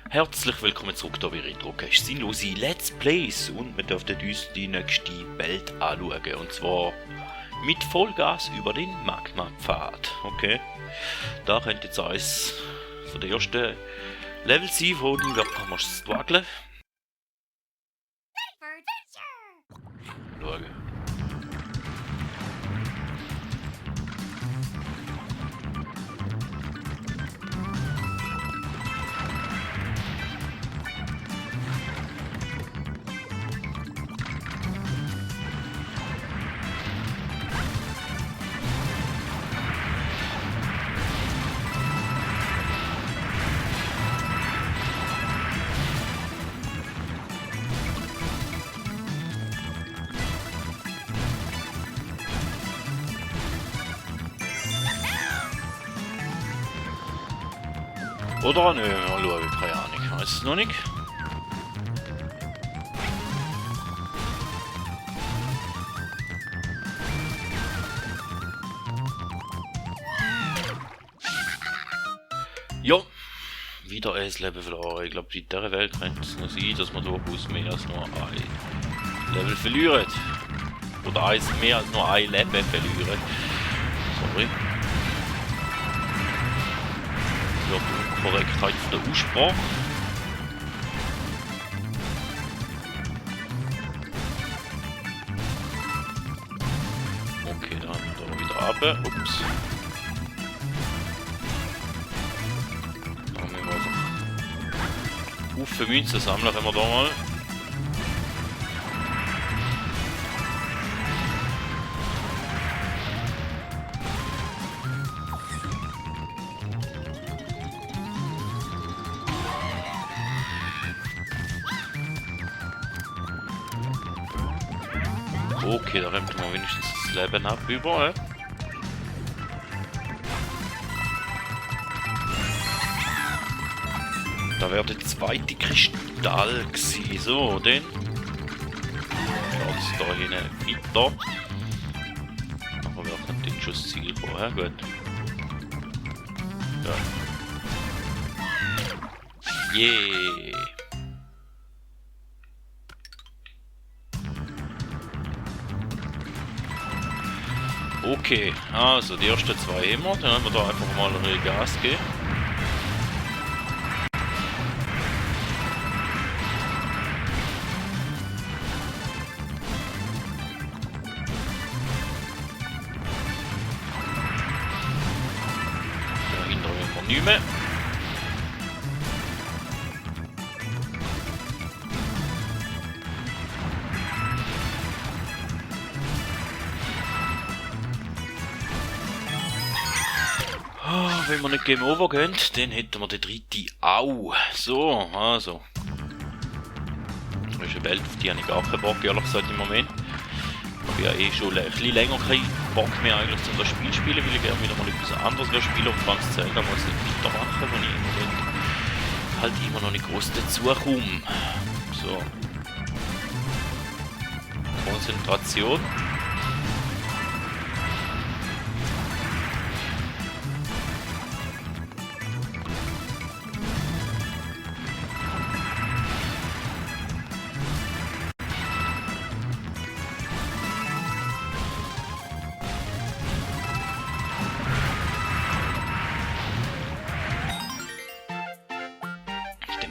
Herzlich willkommen zurück hier bei Retrocast. Sinnlose Let's Plays und wir dürfen uns die nächste Welt anschauen. Und zwar mit Vollgas über den Magma-Pfad. Okay. Da könnte jetzt eins von der ersten Level sein, wo du wirklich strugglen musst. Schauen. Oder? Nö, mal schauen, keine Ahnung. Ich weiß es noch nicht. Ja, wieder ein Level verloren. Ich glaube, in dieser Welt könnte es noch sein, dass man durchaus mehr als nur ein Level verliert. Oder mehr als nur ein Leben verlieren. Sorry. Ja, die Unkorrektheit von der Aussprache. Okay, dann wieder runter. Ups. Dann müssen wir Haufen Münzen sammeln, wenn wir da mal. Okay, da rennt man wenigstens das Leben ab über. Da wäre der zweite Kristall gewesen. So, den. Schaut es da hinten weiter. Aber wer kann den Schussziel kommen? Ja, gut. Ja. Yeah. Okay, also die ersten zwei haben wir, dann haben wir da einfach mal ein bisschen Gas geben. Da hinten haben wir nicht mehr. Wenn wir nicht Game Over gehen, dann hätten wir den dritten auch. So, also. Das ist eine Welt, auf die habe ich gar keinen Bock, ehrlich gesagt, im Moment. Ich habe ja eh schon ein bisschen länger keinen Bock mehr eigentlich um das Spiel zu spielen, weil ich gerne wieder mal etwas anderes spielen und vor allem Zelda muss nicht weitermachen, wo ich im Moment halt immer noch nicht groß dazu komme. So. Konzentration.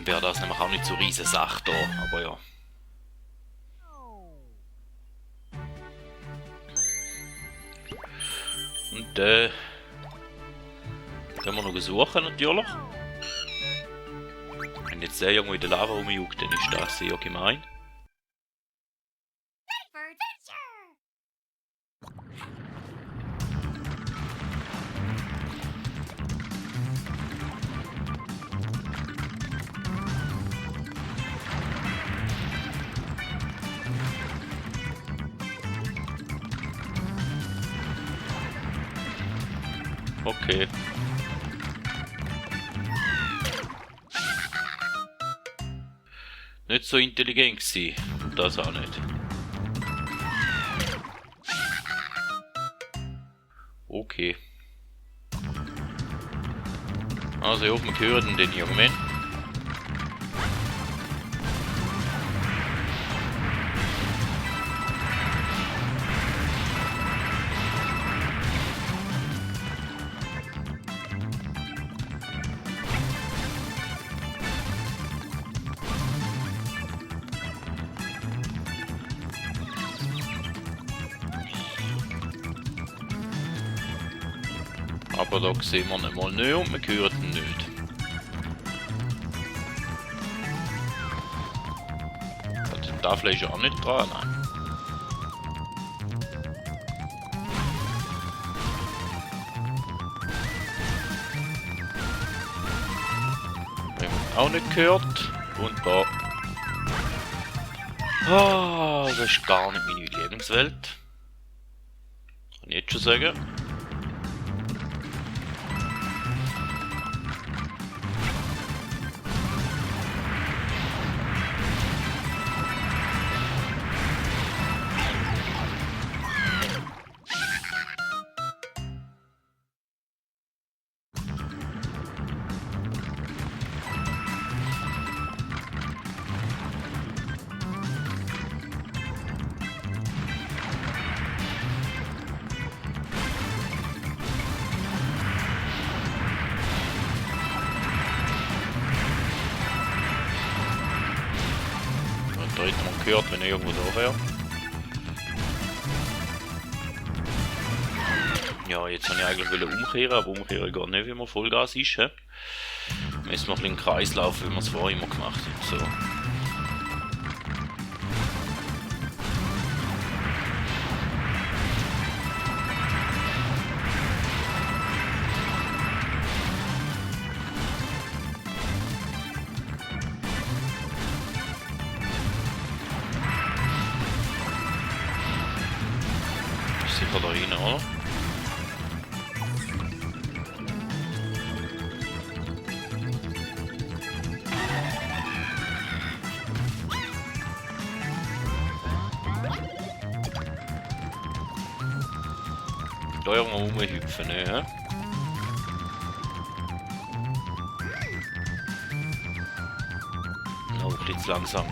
Wäre das nämlich auch nicht so riesen Sache da, aber ja. Und können wir noch suchen natürlich. Wenn jetzt der irgendwo in der Lava rumjuckt, dann ist das sehr gemein. Okay. Nicht so intelligent gewesen. Das auch nicht. Okay. Also, ja, wir hören den Jungen. Aber da sehen wir ihn mal nicht und wir hören ihn nicht. Hat die Tafel ist ja auch nicht dran, nein. Wir haben auch nicht gehört. Und da. Ah, das ist gar nicht meine Lieblingswelt. Kann ich jetzt schon sagen. Da hätte man gehört, wenn er irgendwo da wäre. Ja, jetzt wollte ich eigentlich umkehren, aber umkehren geht nicht, wenn man Vollgas ist. He? Müssen wir ein bisschen im Kreis laufen, wie wir es vorher immer gemacht haben. So. Sicher da rein, oder? Da irgendwo rumhüpfen, ne? Noch ein bisschen langsam.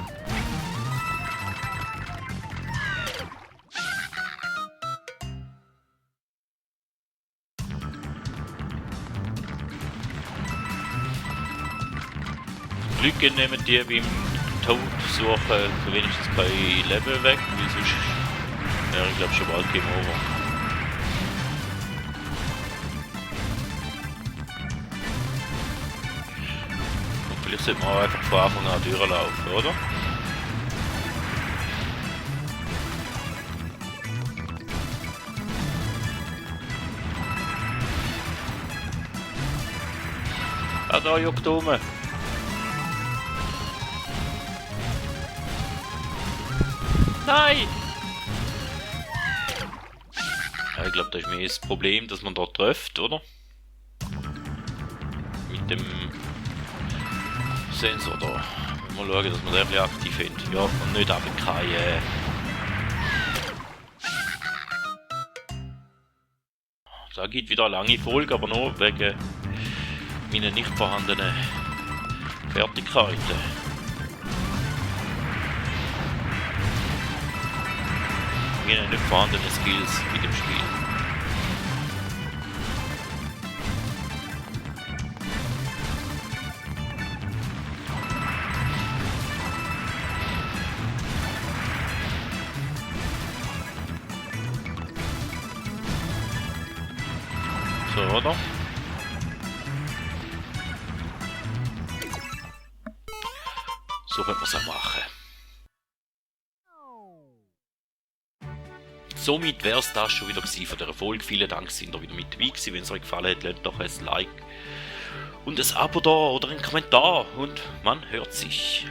Glück nehmen die beim Tod suchen wenigstens bei Leben weg, weil sonst wäre ich glaube schon bald Game Over. Und vielleicht sollte man auch einfach von Anfang an durchlaufen, oder? Ah, da juckt rum. Nein! Ja, ich glaube, das ist mehr das Problem, dass man da trifft, oder? Mit dem Sensor da. Mal schauen, dass man den ein bisschen aktiv findet. Ja, und nicht runterfallen. Da gibt wieder eine lange Folge, aber nur wegen meiner nicht vorhandenen Fertigkeiten. Meine nicht vorhandenen Skills in dem Spiel. So, oder? So könnte man es auch machen. Somit wäre es das schon wieder von der Folge. Vielen Dank, sind ihr wieder mit dabei gewesen. Wenn es euch gefallen hat, lasst doch ein Like und ein Abo da oder einen Kommentar. Und man hört sich.